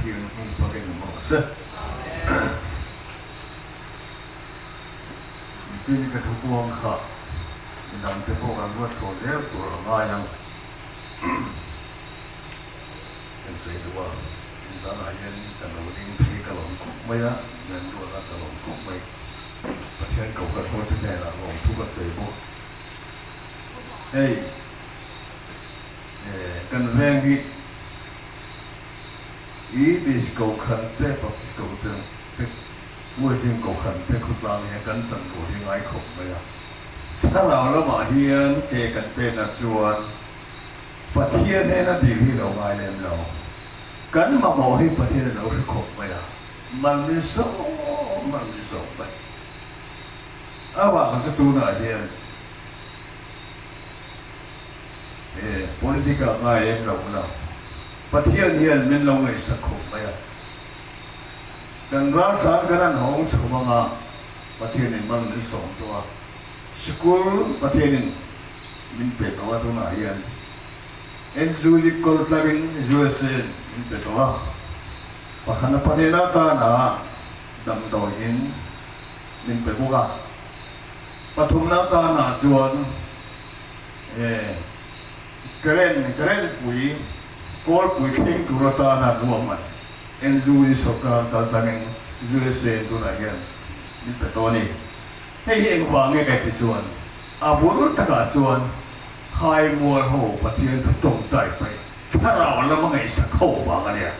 Pathian hming fakin awm rawh se. Nichin ka thupuang kha midang te pawh kan ruat chhuah zel tur a ngai ang. Kan sawi duh a, inzanah hian ka lo ding phei ka lawm khawp mai a, men ruatna ka lawm khawp mai. Pathian kohhran hote hnenah lawmthu ka sawi bawk. Hei kan veng hi English kohhran te, Baptist kohhran te, Muslim kohhran te khawtlang hian kan tan tur hi ngai khawp mai a. Thlarau lamah hian ke kan pekna chuan Pathian hnena dil hi lo ngai lem lo. Kan mamawh hi Pathian a lo hre khawp mai a, mal min sawm mal min sawm mai. Avang chu tunah hian he politic ah ngai lem lo ula, Pathian hian min lo ngaihsak khawp mai a. Kan raltlan kan han hawng chho anga Pathianin mal min sawm tawh a, sikul Pathianin min pe tawh a tunah hian Nzuzi Koltlarin USA in min pe tawh a, pakhat a pahnihna atana damdawiin min pe bawk a, pathumna atana chuan Karen Karenpui Kawlpui thleng tur atana ruahman Nzuzi sawrkar kaltlangin USA in tunah hian min pe tawh a ni. Hei hi engvang nge ka ti chuan a bul takah chuan Khaimual ho Pathian thu tawngtai paih thlarau lama ngaihsak ho vang a nia.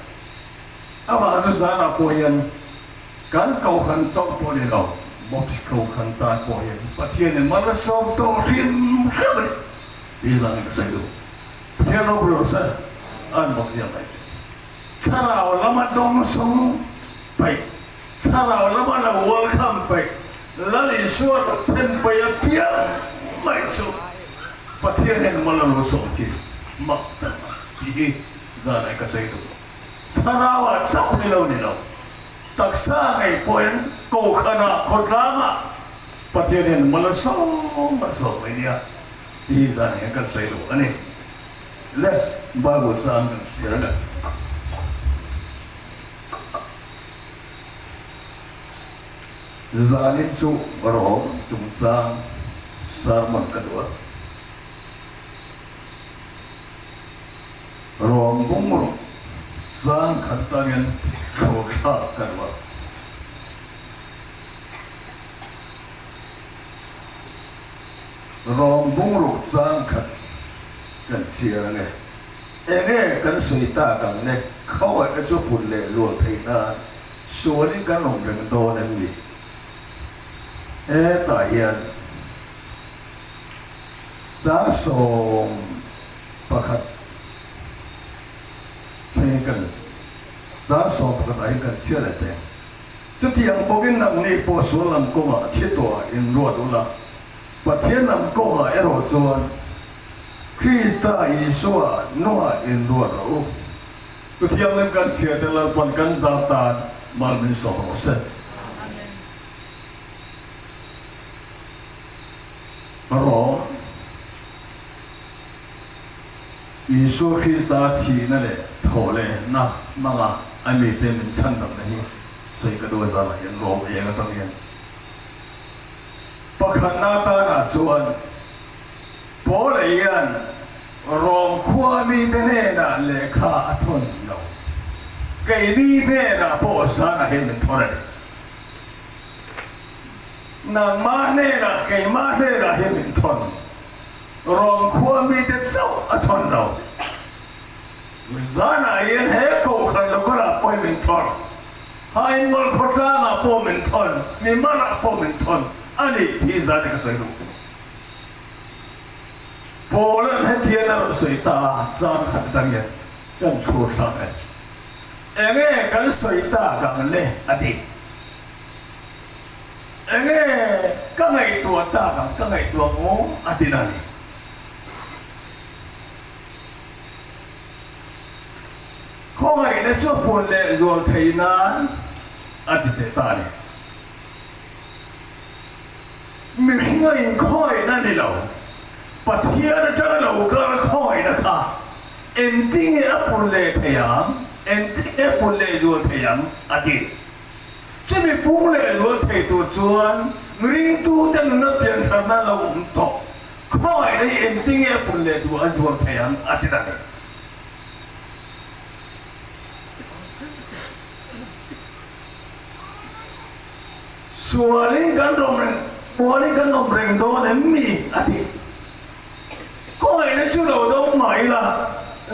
Amah chu zanah pawh hian kan kohhran chauh pawh ni lo, Baptist kohhran tan pawh hian Pathianin mal a sawm tawh hrim hrim a ni tih zanin ka sawi duh. Pathian ropui rawh se, an bawk zia mai chu. Thlarau lama dawngsawng paih. Thlarau lama lo welcome peih Lal Isua lo then peih a piang mai chu Pathian hian mal a lo sawm thin mak tak a tih hi zanah ka sawi duh lo. Thlarauah chauh hi lo ni lo, taksa ngei pawhin kohhranah khawtlangah Pathian hian mal a sawm a sawm mai nia tih hi zanah hian kan sawi duh a ni. Le Bible chang kan hria le. Zanin chu rawng chungchang sermon ka duh a. Rawng bungraw chang khat tangin thlawr thlak ka duh a. Rawng bungraw chang khat kan chhiar ange. Enge kan sawi tak ang le, khawngaihna chu pun leh zual theih nan sualin kan awm reng dawn em ni? Hetah hian chang 11 thleng kan chang 11 ah hian kan chhiar leh teh. Chutiang bawkin nangni pawh sual lam kawngah thi tawhah inruat ula, Pathian lam kawngah erawh chuan Krista Isua nungah inruat rawh u. Pathianlim kan chhiate Lalpan kan zar tan mal min sawm rawh se. Rawh. Isua Krista thihna leh thawh lehna hmanga a mite min chhandamna hi sawi ka duh a zarah hian rawng eng atang hian pakhatna atanah chuan Paula hian Rom khua mite hnenah lehkha a thawn lo. Keini hnenah pawh zanah hian min thawn a ni. Nangmah hnenah, keimah hnenah hian min thawn. Rom khua mite chauh a thawn lo. Zanah hian he kohhran lokalah pawh hi min thawn. Haingawl khawtlangah pawh min thawn, Mimarah pawh min thawn a ni tih zan hi ka sawi duh. Paula'n hetian a rawn sawi ta a, Zan khat atang hian kan thlur thlak e. Enge kan sawi tak ang le? a ti. Enge ka ngaihtuah tak ang, ka ngaihtuah maw? a ti na ni. Khawngaihna chu a pun leh zual thei nan a ti teh ta a ni. Mihring a inkhawihna ni lo, Pathian atanga lo kal khawihna kha engtinge a pun leh thei ang? Engtin nge pun lehzual thei ang? a ti. Chumi pung lehzual thei tur chuan ringtute nuna piantharna lo awm tawh. Khawngaihna hi engtin nge pun leh duh a zual thei ang? a ti ta ni. Sualin kan rawm reng, sualin kan awm reng dawn em mi? a ti. Khawngaihna chu lo dawng mah ila,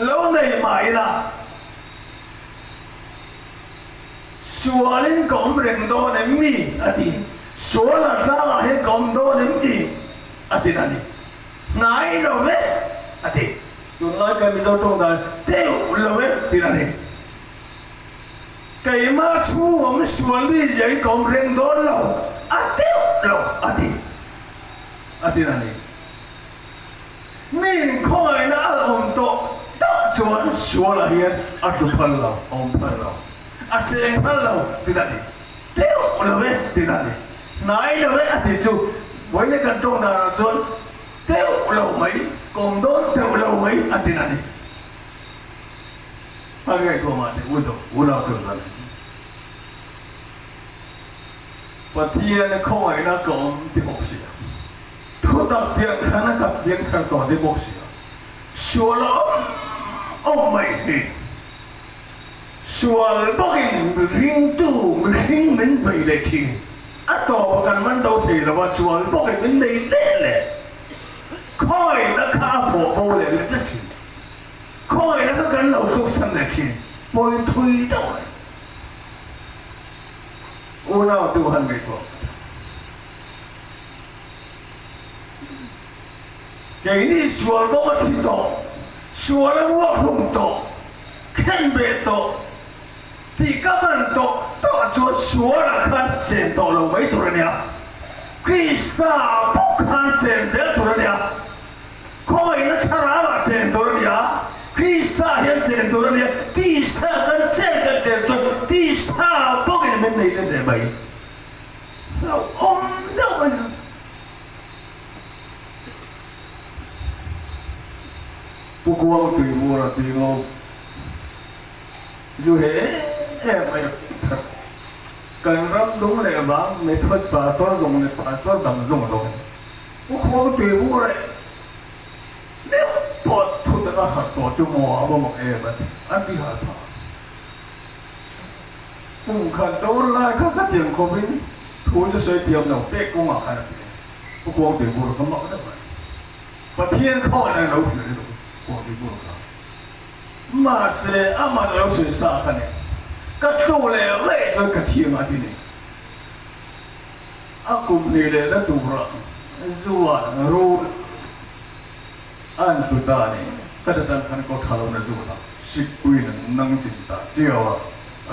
lo nei mah ila, sualin ka awm reng dawn em mi? a ti. Sual a tlangah hian ka awm dawn em mi? a ti na ni. Hnai lo ve, a ti. Tunlai kan Mizo tawng dan deuh lo e, ti na ni. Keimah chhung awm sual mi ziain ka awm reng dawn lo, a deuh lo, a ti. A ti na ni. Mi inkhawngaihna a awm tawh tak chuan sualah hian a tlu phal lo, a awm phal lo, a cheng phal lo ti na ni. Deuh lo e ti na ni. Hnai lo e a ti chu vawiin kan tawng danah chuan deuh lo mai, ka awm dawn deuh lo mai a ti na ni. A ngaihtuah mah teh u deuh unau teuh zan in. Pathian khawngaihna ka awm ti bawk si a, thutak piangthana ka piangthar tawh ti bawk si a, sual a awm awm mai hi. Sual bawkin ringtu mihring min bei leh thin. A tawp kan man do thei lo a, sual bawkin min nei leh leh. Khawngaihna kha a pawh bo leh leh leh thin. Khawngaihna kha kan lo tluksan leh thin. Pawi thui deuh mai. Unau tu han ngaihtuah ka ta. Keini sual bawk a thi tawh, sual a ruak hlum tawh, khen beh tawh tih ka hman tawh tawh chuan sualah khan chen tawh lo mai tur a nia. Krista bawk khan chen zel tur a nia. Khawngaihna thlarauah chen tur a nia. Krista hian chen tur a nia. Tisa kan chen kan chen chuan tisa bawkin min nei let leh mai. Hlauhawm deuh a ni. Pu Kuang tui mur a tui ngo zu he em em mai a that. Kan ram dung leh vang method pastor zawng leh pastor dang zawng lo in Pu Khuang tui mur a meuh pawh thu taka harh tawh chu maw a va mak em a ti an ti harh phah. Kum khat dawr lai kha khatiang khawpin thu chu sawi thiam lo pek kawngah khan a ti a, Pu Kuang tui bur kha mak deuh mai. Pathian khawngaih a lo hrilh lutuk Kuang tui bur kha. Mahse amah lo sawi sa kha nen ka tlu leh leh chuan ka thiam a ti ni. A kum hnih leh na turah zuan rul an tlu ta ni. Ka ta tan khan ko tha lo na zut a, sikpuiin an nang tin ta tiau a,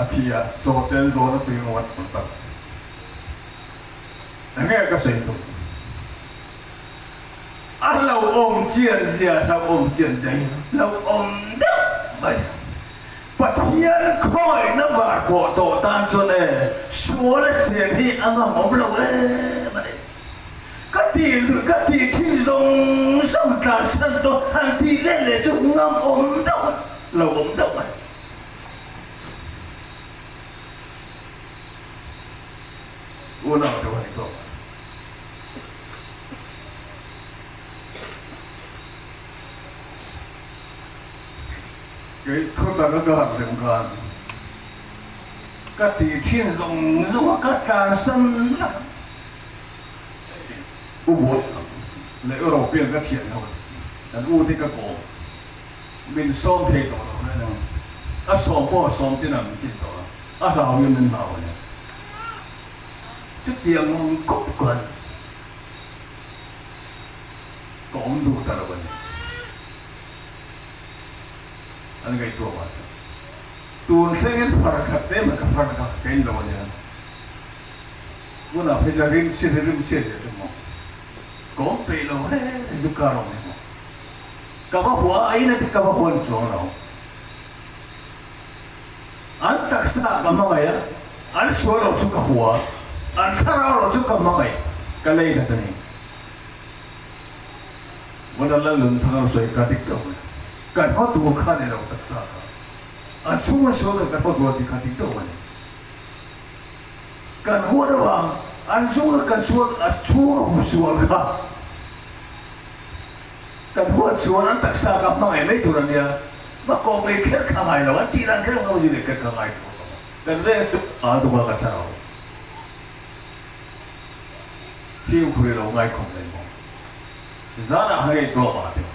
a thi a, chaw tel zawn a tui ngawt ngawt ta. Enge ka sawi tum? A hlauhawm chian zia, hlauhawm chian zia hi hlauhawm deuh mai. Pathian khawngaihna var pawh tawh tan chuan e, sual a chen hi a ngam awm lo em a ni. Ka tih luih ka tih thin zawng zawng tlansan tawh han tih let leh chu ngam awm deuh mai, lo awm deuh mai. Unau te hi tawk a. Kei thutak a ka harh reng khan ka tih thin zawng zawng a ka tlansan vek a. U Buat leh U Ropian ka thian ho kan u te ka kawm min sawm thei tawh lo reng a, a sawm pawh a sawm tin ang chin tawh a, a hlau in min hlau a nia. Chutiang awm kawp khan ka awm duh ta lo a ni. An ngaihtuah vang chuan tun thlengin far khat te mah ka far kha ka in lo a nia. Tunah phei chuan rim chhiat hi rim chhiat leh chu maw ka awm peih lo hle zu kar awm hi maw ka va hua a in a ti ka va huan chuang lo an taksa ka hmangaih a an sual lo chu ka hua an thlarau lo chu ka hmangaih ka lei that a ni Vawna Lalnunthanga sawi ka dik deuh mai kan hotu kha ni lo taksa kha. An chhunga sual kan kan huat rual tih kha dik deuh a ni. Kan huat avang an chhunga kan sual a chhunga hu sual kha kan huat chuan an taksa kha hmangaih mai tur a nia. Ma kawm ei kher kha ngai lo, an tih dan kher ang zir leh kher kha ngai tur lo. Kan veng chu a duh a ka thlarau. Fimkhur i lo ngai khawp mai maw? Zanah han ngaihtuah mah teh.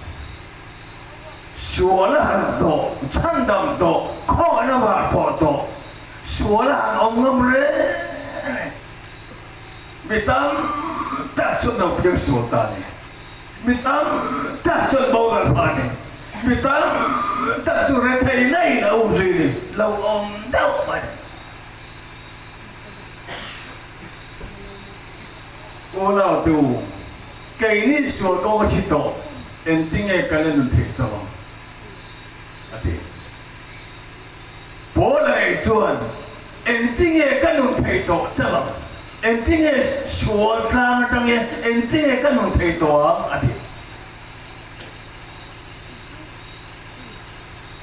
Sual a han tawh, chhandam tawh, khawngaihna var pawh tawh, sual a han awm ngam reng e. Mi tam tak chuan lo piang sual ta a ni. Mi tam tak chuan boral phah a ni. Mi tam tak chu retheihna in a um zui ni. Lo awm deuh mai. Unautu, keini sual kawng a thi tawh, engtinge kan la nun theih tawh ang? a ti. Paula ei chuan, Engtinge ka nun theih tawh chauh ang? Engtinge sual tlang atangin engtinge ka nun theih tawh ang? a ti.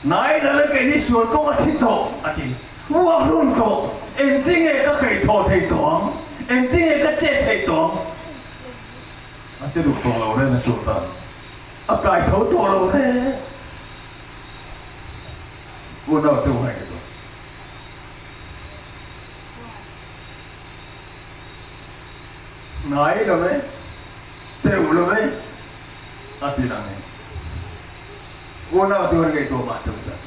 Nai lala keini sual kawng a thi tawh, a ti. Uak hlum tawh, engtinge ka kaihthawh thei tawh ang? Engtinge ka chet theih tawh ang? A ti duh tawh lo reng a Sultan. A kaitho tawh lo reng. Unau te u ngaih ka duh. Ngai lo e, teuh lo e, a ti nang e. Unau te u ngaihtuah mah teuh zat.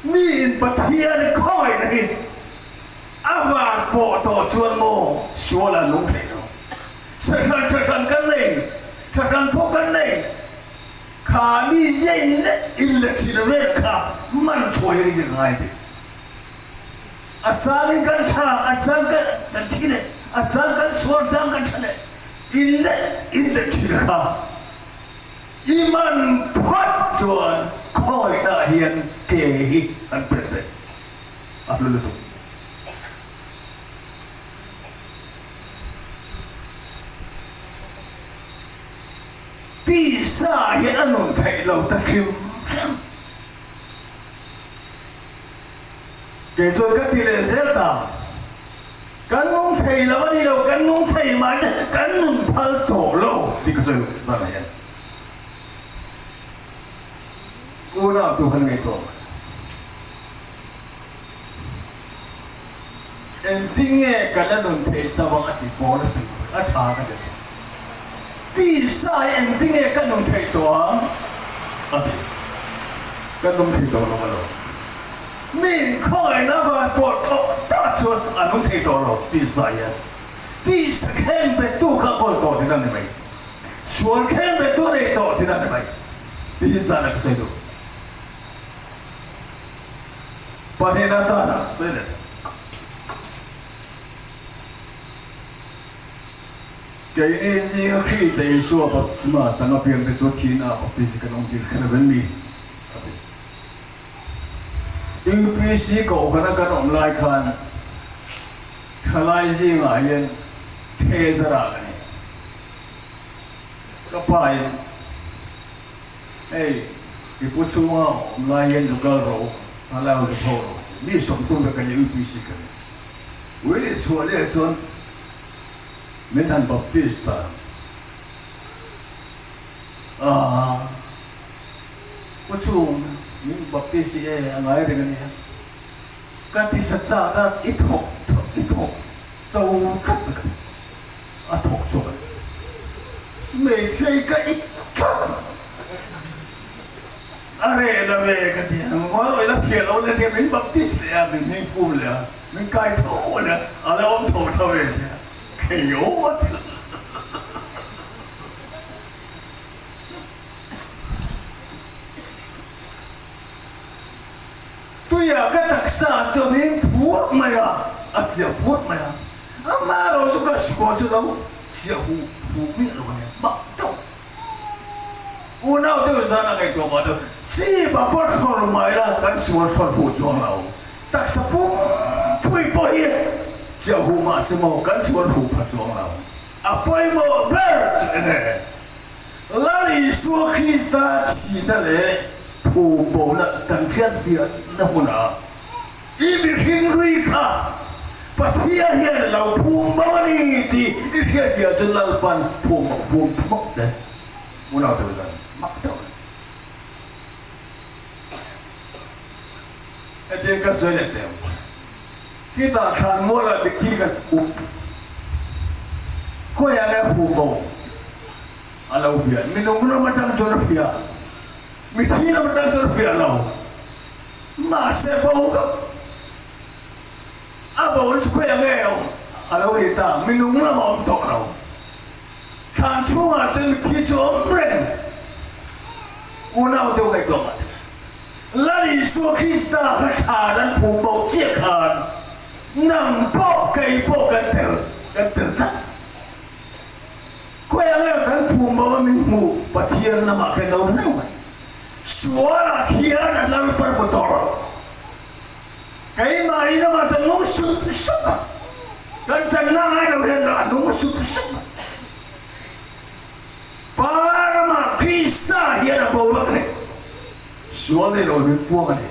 Mi in Pathian khawngaihna hi a van pawh tawh chuan maw sual an lung thei lo. Sahran thahran kan nei, thahran pawh kan nei. Kha mi zein leh in leh thin vel kha man chhuah hi ka ngai tih. A changin kan tha, a chang kan thi leh, a chang kan sual, chang kan tha leh. In leh in leh thin kha. I man phawt chuan khawihnah hian ke hi an pet daih a hlu lutuk. Tisa hian a nun theih lo ta hrim hrim. Kei chuan ka ti leh zel ta. Kan nung thei lo a ni lo, kan nung thei mahse kan nun phal tawh lo tih ka sawi zan hian unau tu han ngei tawh mai. Engtin nge ka la nun theih chauh ang a ti pawl a sawi a tha ka ti. Tisa hi engtin nge ka nun theih tawh ang a ti. Ka nung thei tawh lo a lo. Mi khawngaihna van pawh thawh tak chuan a nung thei tawh lo tisa hian. Tisa khen bettu kha kawl tawh tihna ni mai. Sual khen bettu nei tawh tihna ni mai. Tih hi zan a ka sawi duh. Pahnihna tana sawi leh. Keini zinga Krista Isua baptisma chang apiangte chu thihna baptisi kan awm tir kher vel ni, a ti. UPC kohhrana kan awm lai khan thalai zingah hian Thezara ka ni. Ka pain, Hei, i pu chhunga awm lai hian zu kal rawh u, thalai ho zu pho rawh a ti. Mi 30 vek ka ni, UPC ka ni. Ui leh chhuah leh chuan min han baptist ta a, Pu Chhung, min baptist i e a ngai reng a nia. Ka ti sa chak a, i thawk i thawk cho tlat mai ka ti. A thawk chhuak a ni. Hmeichhia i ka it tlat. A reh lo e ka ti a, Ngawi la fiah lo le tia min baptist leh a, min hming pum leh a, min kai tho leh a, a la awm tho tho e tia khei aw a ti lo. Tuia ka taksa chu min phut mai a, a chiah phut mai a, amah erawh chu ka sual chu lo chiah huh fuh miah lo a nia, mak deuh. Unau deuh zan a ngaihtuah mah deuh, chip a pawt thlawr mai la kan sual thlawr fuh chuang lo. Taksa pum pui pawh hi chiah huh mah se maw kan sual huh pha chuang lo. A pawimawh ber chu enge? Lal Isua Krista thihna leh. phum bona kan hriat biahna hmunah i mihring hlui kha Pathian hian lo phum bo a ni tih i hriat biah chu Lalpan phum a phum hmawk che. Unau deuh zan mak deuh a ni. Hetiang ka sawi leh teh ang. Khitah thlan mualah mitthi kan up. Khawiah nge phum bo a lo fiah? Minung ram atang chuan a fiah. Mitthi lam atang chuan a fiah lo. Mahse bo vek. A bo chu khawiah nge a lo nih ta? Minung lam a awm tawh lo. Thlan chhungah chuan mitthi chu awm reng. Unau deuh ngaihtuah mah teh. Lal Isua Krista kha thlan an phum bo chiah khan nang pawh kei pawh kan tel kan tel tlat. Khawiah nge kan phum bo a min hmuh Pathian lamah khan lo reng mai. Sualah khian a Lalpan hmu tawh lo. Keimah in amah ka nung sup sup a, kan tanna ngai lo hian a nung sup sup a. Pa ramah Krista hian a bo vak a ni. Sual nei lo min puang a ni.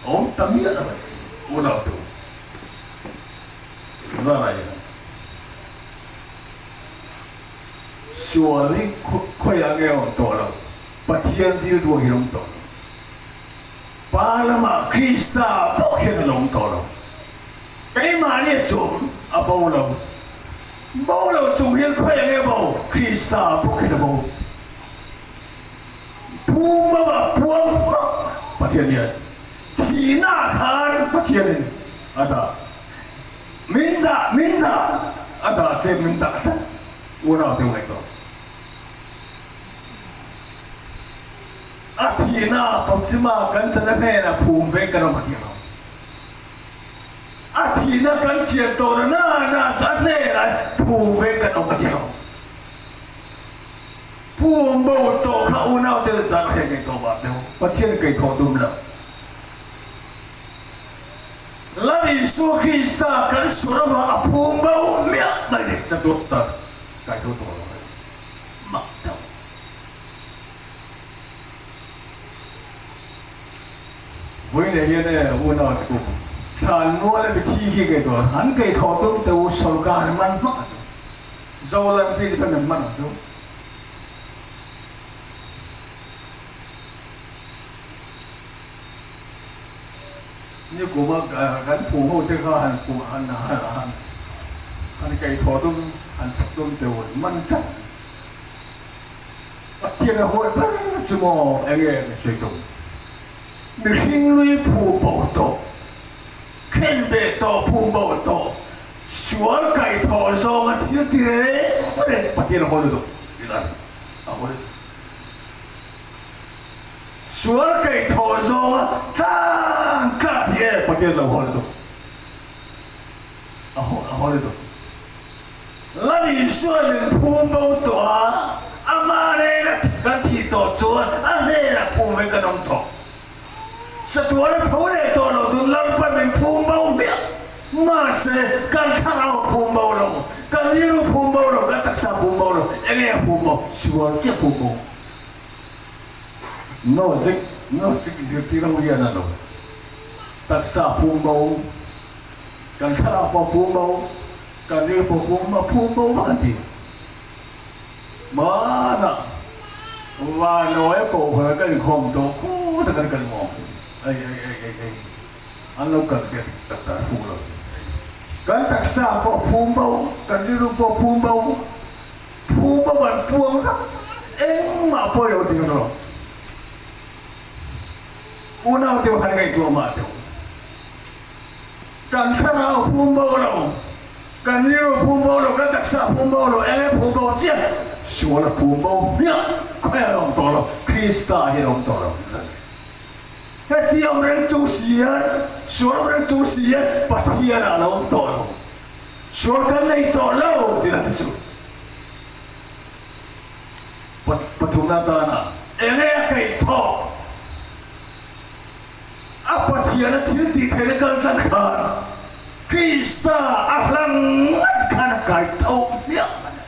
A awm ta miah lo a ni. Unau te u, zanah hian sual hi khawiah nge a awm tawh lo, Pathian rilru hi a awm tawh lo. Pa lamah Krista pawh hian a lawm tawh lo. Keimahni a chum a bo lo. Bo lo chung hian khawiah nge bo? Krista bawk hian a bo. Pum lamah puang hmak Pathian hian thihna khan Pathianin a dah. Min dah, min dah, a dah che min dah tlat. Unau te ngaihtuah. A thihna Baptisma kan chana hnenah phum vek kan awm a ti lo. A thihna kan chian tawhna na na chu a hnenah phum vek kan awm a ti lo. Phum bo tawh kha unau te zan hre ngei tawh mah teu Pathian kei thawh tum lo. Lal Isua Krista kan sur avang a phum bo miah mai ni chatuah tak kai tho tawh lo mak deuh. Vawiin hian e unau te u, thlan mual a mithi hi kei dawn, an kei thawh tum te u sorkar man hmak a chu, Zolam pi te khan an man ang chu. Ni kum a kan phu ho te kha han phu han han han kei thawh tum han thawk tum te u an man tlat. Pathian a huai ber chu maw enge an sawi tum? Mihring lui phu bo tawh, khen beh tawh phu bo tawh, sual kaih thawh zawnga thil ti reng reng Pathian a haw lutuk tih a a haw lutuk. Sual kaih thawh zawnga tlang tlang hi e Pathian lo haw lutuk. A haw a haw lutuk. Lal Isua min phum bo tawh a, ama nena kan thih tawh chuan a hnenah phum in kan awm tawh. Chatuan a tho leh tawh lo tun Lalpa min phum bo hmiah. Mahse, kan thlarau a phum bo lo, kan rilru phum bo lo, kan taksa a phum bo lo, enge a phum bo? Sual chiah a phum bo. Gnostic, Gnostic zirtir ho hian a lo. Taksa phum bo, kan thlarau pawh phum bo. Kan rilru pum a phum bo vak a ti. Hmanah Vanawi a kohhran kan inkhawm tawh khut a kan kal maw? Ei ei ei ei ei an lo kal ve tak tak fuh lo. Kan taksa pawh a phum bo, kan rilru pawh a phum bo, phum bo an puang vak engmah pawh i lo ti vek lo. Unau te han ngaihtuah mah teh u. Kan thlarau phum bo lo, kan rilru phum bo lo, kan taksa phum bo lo, eng e phum bo chiah, sual a phum bo hmiah khawi an awm tawh lo, Krista hi an awm tawh lo. Heti awm reng chung si hian, sual awm reng chung si hian Pathian ah lo awm tawh lo, sual kan nei tawh lo tih an ti chu. Pathumna atana eng e a kaihthawh? A Pathian a thil tih theihna kal tlang khan Krista a hlang ngat khan a kai tho hmiah a ni.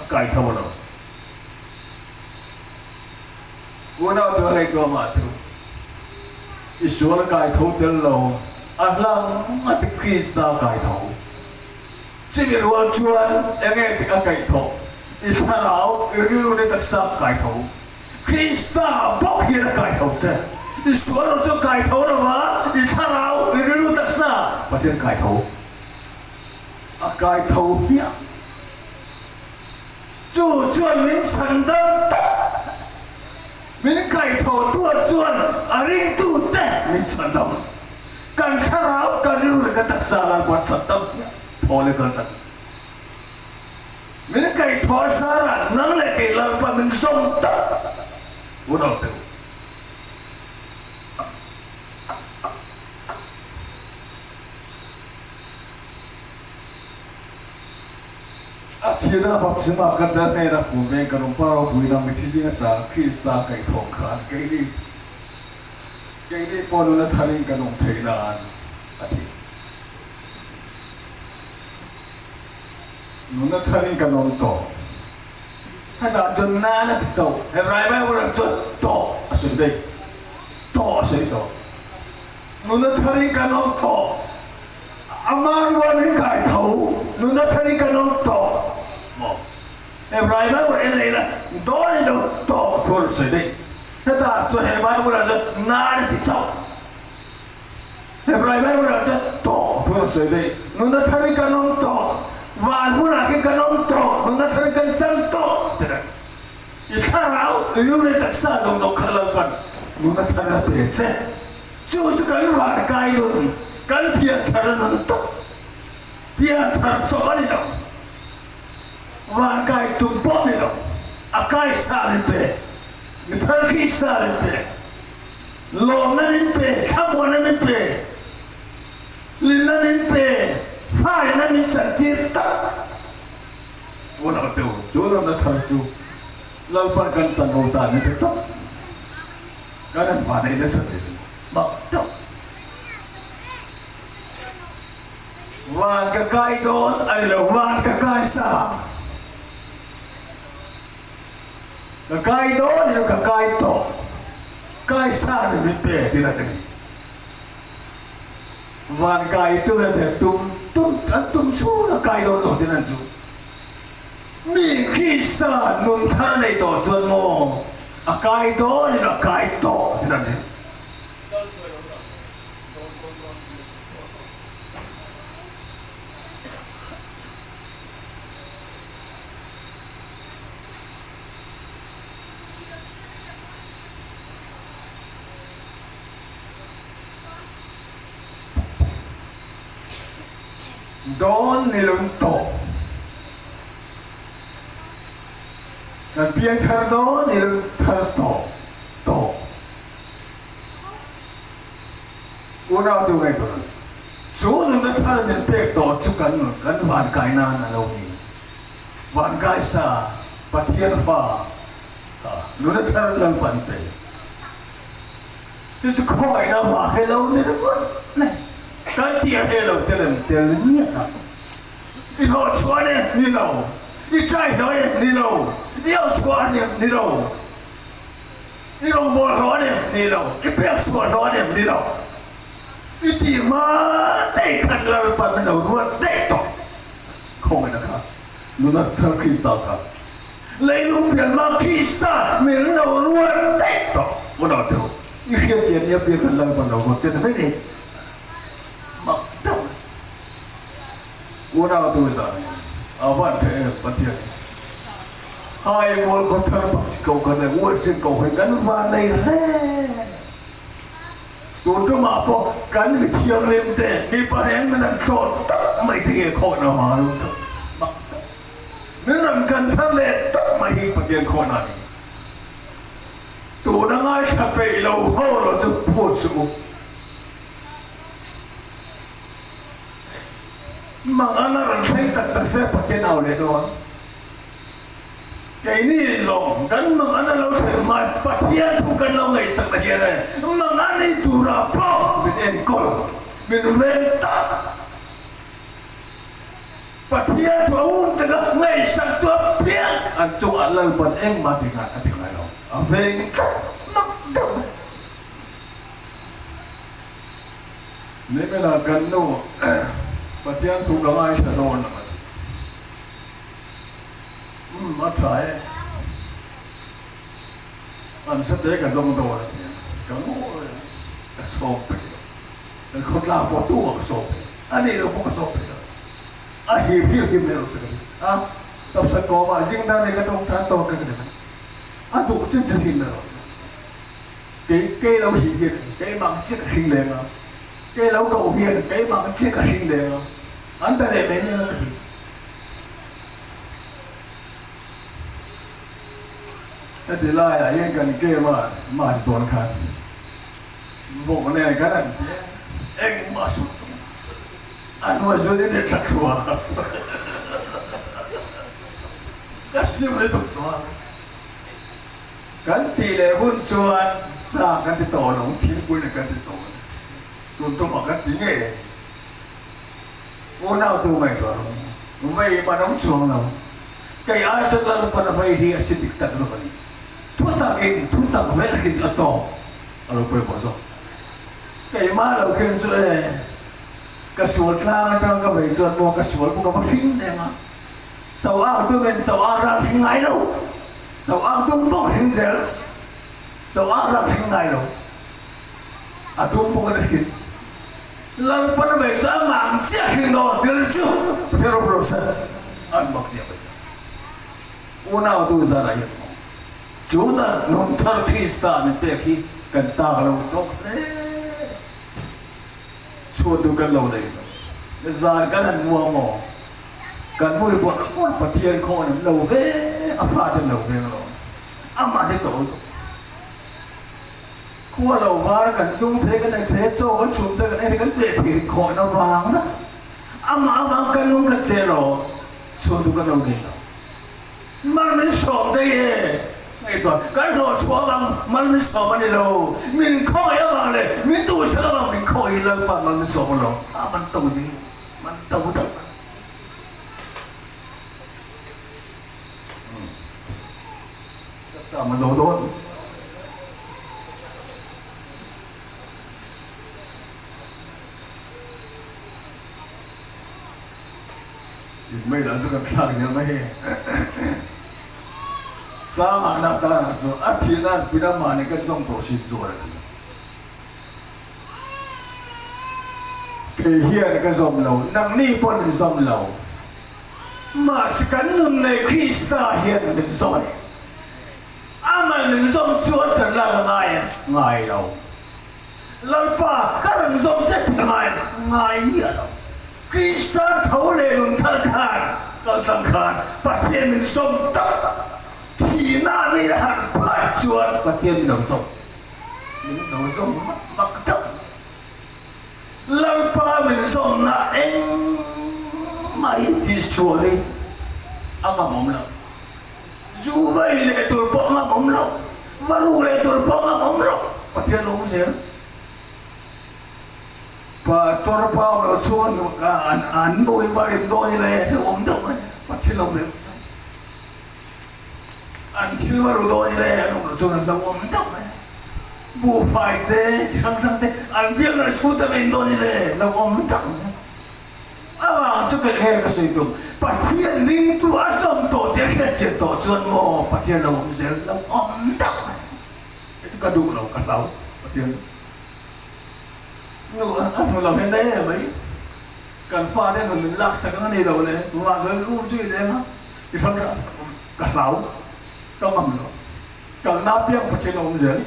A kai tho a lo. Unau te ngaihtuah mah chu i sual kai tho tel lo, a hlang a ti Krista kai tho. Chumi rual chuan enge tik a kaih thawh? I thlarau, i rilru leh taksa kai tho. Krista bawk hian a kai tho che. I sual rawh chu kai tho lo va, i thlarau, i rilru taksa Pathian kai tho. A kai tho hmiah. Chu chuan min chhan dam tak. Min kaihthawhtuah chuan a ringtute min chhan dam. Kan thlarau, kan rilru leh kan taksa lan pawh an chhan dam hmiah thaw leh kal tlat. Min kaihthawh a zarah nang leh kei Lalpa min zawm tak unau teu. A thihna baptisma ka tel hnena hmu veng kan awm pa ropuina mithi zing ata Krista kaihthawh khan keini keini pawh nuna tharin kan awm thei nan a ti. Nuna tharin kan awm tawh. Hetah chuan nan a ti chauh. Hebrai Bible-ah chuan tawh a sawi daih. Tawh a sawi tawh. Nuna tharin kan awm tawh. Ama rual in kai tho, nuna thari kan awm tawh maw? Hebrai Bible en leh ila, dawn in lo tawh thu a rawn sawi daih. Hetah chuan he Bible ah chuan nan a ti chauh. Hebrai Bible ah chuan tawh thu a rawn sawi daih. Nuna thari kan awm tawh, van hmunah khin kan awm tawh, nuna thari kan chang tawh ti reng. I thlarau, i lu leh taksa dawng dawng kha Lalpan nuna thar a pe che. Chu chu kan vankai nun, kan pianthar nun tak, pianthar chawp a ni lo, vankai tum pawh a ni lo, a kai sa min pe, mi thar khi sa min pe, lawmna min pe, thlamuanna min pe, hlimna min pe, faina min chantir tak. Unau te u, chu nunna thar chu Lalpan kan chanvo ta min pe tawp. Kan han vanei nasa ve chu mak deuh. Van ka kai dawn a ni lo, van ka kai sa. Ka kai dawn a ni lo, ka kai tawh. Kai sa ni min pe tir a ni. Van kai tur a nia tum tum an tum chhung a kai dawn lo tin an chu. Mi Krista nun thar nei tawh chuan maw a kai dawn in a kai tawh tin an ni. Dawn ni lung tawh. Kan piang thar dawn ni lung thar tawh tawh. Unau tu ngei tur chu nunna thar min pek tawh chu kan kan van kai nan a lo ni. Van kai sa Pathian fa kha nunna thar Lalpan pe. Chu chu khawngaihna vang he lo ni ringawt mai. Kan tih a he lo tel em tel miah lo. I hlawh chhuah a ni ni lo, i try hlawh a ni ni lo, i au chhuah a ni ni lo, i rawngbawl hlawh a ni ni lo, i pek chhuah hlawh a ni ni lo. I tih hma daih khan Lalpa min lo ruat daih tawh. Khawngaihna kha nuna thar Krista kha leilung pianma Krista min lo ruat daih tawh. Unau te ho, i hriat chian nia piang khan Lalpa lo ruat che ni mai ni. Mak deuh mai. Unau tu zan hi a van theih em Pathian hi. Hai mual khaw thar bak chi ko kan nei worship ko hi kan van nei hle. Tun tumah pawh kan mi thianghlim te mi pahnih min an tlawh tak mai te nge khawh na hma lo tak mak tak. Min rawn kan thar leh tak mai hi Pathian khawh na ni. Tuna ngaithla peih lo ho lo chu phut suh u. Mang an a rawn thleng tak tak se Pathian au leh dawn. Keini zawng kan mang an a lo thlen hma Pathian thu kan lo ngaihsak na hian e mang an i turah pawh min enkawl, min ven tak. Pathian thu a un taka ngaihsak chu a piang an chungah Lalpan engmah ti ngai a ti ngai lo. A veng tlat. Nimina kan nu Pathian thu ka ngaithla dawn a ti. Umm a tha e. An sate ka zawng dawn a ti a, ka ngawi a, ka sawm peih lo. Kan khawtlang pawh tumah ka sawm peih lo. A nih loh pawh ka sawm peih lo. A him hi a him leh lo se ka ti a, tapsa kawmah zing dan leh ka tawngtai tawk ka ti mai. A duh chin chu him leh lo se. Kei kei lo him hian keimah ang chiah ka hring leng a, kei lo koh hian keimah ang chiah ka hring leng a, an be leh mai mai a ka ti. Heti laiah hian kan game a match dawn khan vawk nen kan han ti a, engmah sawi tum lo. A hnuai chuan in thla thluah a, ka sim lutuk tawh a. Kan tih leh hun chuan sa kan ti tawh lo, thingpui nen kan ti tawh lo. Tun tumah kan ti ngei a ni. Unau tu ngaihtuah rawh u, vei man awm chuang lo. Kei ai chuan Lalpan a vei hi a si dik tak zawk a ni. Thutakin thutak vel hi chu a tawk a lo pawimawh zawk. Keimah lo khin chu e, ka sual tlang atang ka vei chuan maw ka sual bawk a va hring deng a. Cho ang tumin cho ang ral hring ngai lo, cho ang tum bawk hring zel, cho ang ral hring ngai lo, a tum bawk in a hring. Lalpan vei chu a mang chiah hring dawn thil chu Pathian rawp lo se an mak ziah mai ta. Unau tu zan ah hian maw chu dan nun thar Krista min pek hi kan tak lo tawk hle. Chhuat tu kan lo nei lo. Zan kan han mua maw? Kan mui bawrh bawrh Pathian khaw an lo ve a fate an lo veng lo. Amah hi tawh lutuk. Khua lo var kan tung thei kan ei thei chaw kan chhum thei kan ei thei kan pleh thei khawhna vang na. Amah avang kan lung kan che lo chhuat tu kan lo nei lo. Mal min sawm daih e. Ngaihtuah kan hlawh chhuah avang mal min sawm a ni lo. Min khawngaih avang leh min duhsak avang min khawngaih Lalpa mal min sawm a lo. A man to zing. Man to deuh a. Ka ma zo dawn. In mai lah chu kan thlak zel mai hei. Sangah na tan ah chuan a thihna an pin a mahni kan zawng tawh si zual a ti. Kei hian ka zawm lo, nangni pawh min zawm lo. Mahse kan nun nei Krista hian min zawm a ni. Amah min zawm chuan kan lak a ngai a? Ngai lo. Lalpa, ka rawn zawm che tih a ngai a? Ngai miah lo. Krista tho leh nun thar khan, kal tlang khan Pathian min zawm tak tak. Thihna mi a harh phat chuan Pathian min lo zawm. Min lo zawm mak mak deuh. Lalpa min zawmna engmah hi tihsual hi a ngam awm lo. Zu vei leh tur pawh ngam awm lo, va ru leh tur pawh ngam awm lo, Pathian a awm zel. Pastor Paulo chuan an nu hi va rim dawn ila e, hlauh awm deuh mai, Pathian a awm leh. An thil va ru dawn ila e, an awm loh chuan an lo awm deuh mai. Buhfai te, chi hrang hrang te, an biak leh chhut te in dawn ila e, lo awm deuh mai. Avang chu kei he ka sawi tum, Pathian ringtu a zawm tawh tih a hriat chian tawh chuan maw Pathian lo awm zel, lo awm deuh mai. Hei chu ka duh lo, ka hlau Pathian. Nu a hmu lo hian e mai. Kan fate nun min laksak ang a ni lo le, tunah chuan um chu i leng a. I hram hram ka hlau ka ngam lo kalna piang Pathian a awm zel.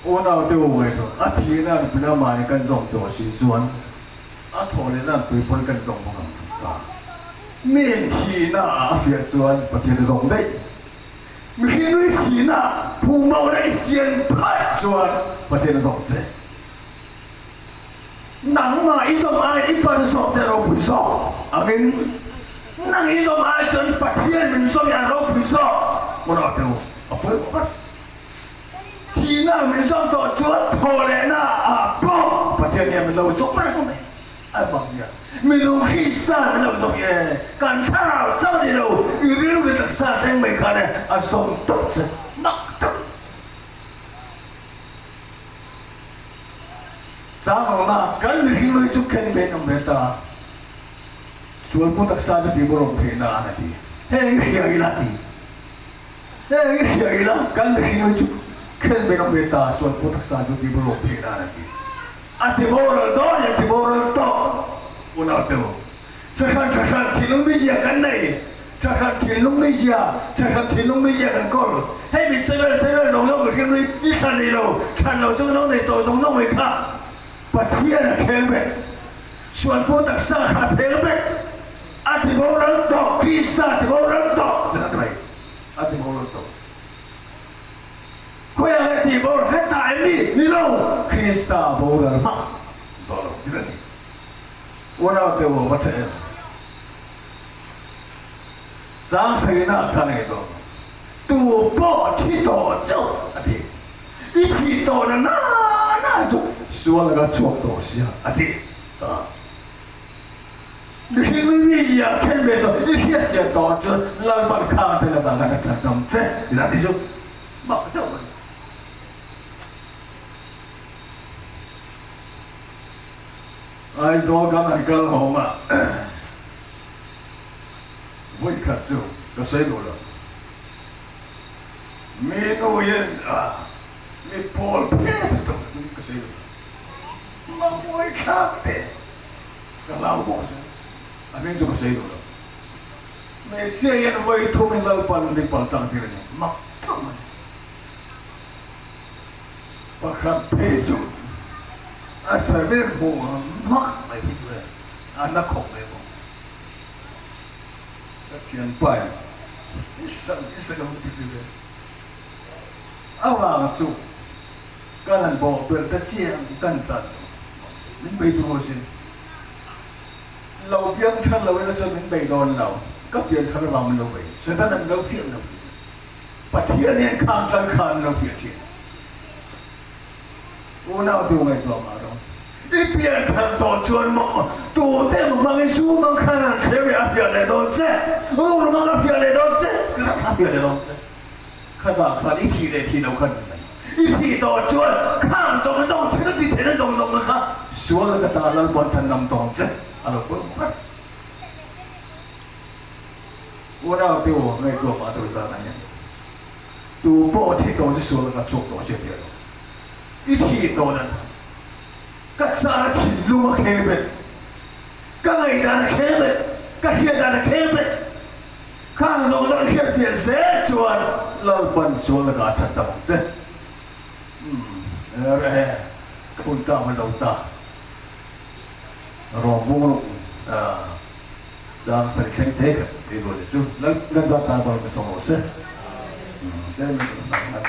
Unau te u ngaihtuah a thihna an pui a mahni kan zawm tawh si chuan a thawh lehna an pui pawn kan zawm bawk ang ta. Miin thihna ah a fiah chuan Pathian a zawm daih. Mihring nui thihna phumbo leh i chian phat chuan Pathian a zawm che. Nangmah i zawm ai i pan zawk che ropui zawk angin nang i zawm ai chuan Pathian min zawm hi a ropui zawk maw rawh teu a pawi khawp a. Thihna min zawm tawh chuan thawhlehna ah pawh Pathian hian min lo zawm reng mai a bang hian minung Krista min lo zawm e kan thlarau chauh ni lo i rilru taksa thleng mai khan e a zawm tawp che mak tak. Changawna kan mihring lui chu khen ve awm ve ta. Sualpu taksa chu tih bawrh awm theih nan a ti. Heng i hria ila ti. Heng i hria ila kan mihring lui chu khen ve awm ve ta. Sualpu taksa chu tih bawrh awm theih nan a ti. A ti boral dawn leh ti boral tawh unau te u. Sahran thahran thinlung mizia kan nei. Thahran thinlung mizia, thahran thinlung mizia kan kawl. Hei mi sevel sevel zawng zawng mihring lui i thlan nei lo, thlan lo chu no nei tawh zawng zawng mai kha Pathian a kheng vek. Sualpu taksa kha a pheng vek. A ti boral tawh, Krista a ti boral tawh ti tak mai. A ti boral tawh. Khawiah nge tih boral hetah em ni? Ni lo, Krista a boral hmak tawh lo ti tak ni. Unau te u va tha em? Chang sawinak kha nei tawh lo. Tu pawh thi tawh chu a ti. I thih tawh na na na chu sual laka chhuak tawh sia a ti ta. Mihring mi mizia khen ve tawh i hriat chian tawh chuan Lalpan khang te lakah khan a chhan dam che ti la ti chu mak deuh mai. Aizawl kan han kal hawng a, vawi khat chu ka sawi duh lo. Mi nuin mi pawl phet a tum chu ka sawi duh lo. Mamawih thlak te ka hlau bawk chu a hming chu ka sawi duh lo. Hmeichhia hian vawi thumin Lalpan mi pal tang tir a ni, mak tluk mai. Pakhat phei chu a sarvir hmuh hmak mai phei chu e, a na khawp mai bawk. Ka thianpa in i sak i sak ang ti ve. A vang chu kan han bawh belh ta chiang kan chan chu min bei tur asin. Lo piang thar lo ila chuan min bei dawn lo, ka pian thar avang min lo bei, Satan an lo fiah lo thin. Pathian hian khang tlang kha an lo fiah thin. Unau tu ngaihtuah mah rawh. I pian thar tawh chuan maw tute emaw hmangin su hmang khan an thleng leh a fiah leh dawn che. Ruk hmang a fiah leh dawn che. A fiah leh dawn che. Khatah khan i thih leh thih loh khan ni mai. I thih tawh chuan khang zawng zawng thil ti theihna zawng zawng kha sual ka ta Lalpawn chhan dam tawng che a lo pawimawh ber. Unau te u, ngaihtuah mah tur zan ah hian tu pawh thi tawh chu sual ka chhuak tawh hriat theih lo. I thi tawh nan ka chana thinlung a kheng bet, ka ngaihdan a kheng bet, ka hriatdan a kheng bet. Khang zawng zawng i hriat piah zel chuan Lalpan sual lakah a chhan ta bawk che. Umm, er e, ka hun ta hma zo ta. Rawng bung ruk chang sari thleng thei khat ei duh a ni chu. Lal kan zat tan pawhin ka sawm rawh se. Chen min rawn hmang ngat.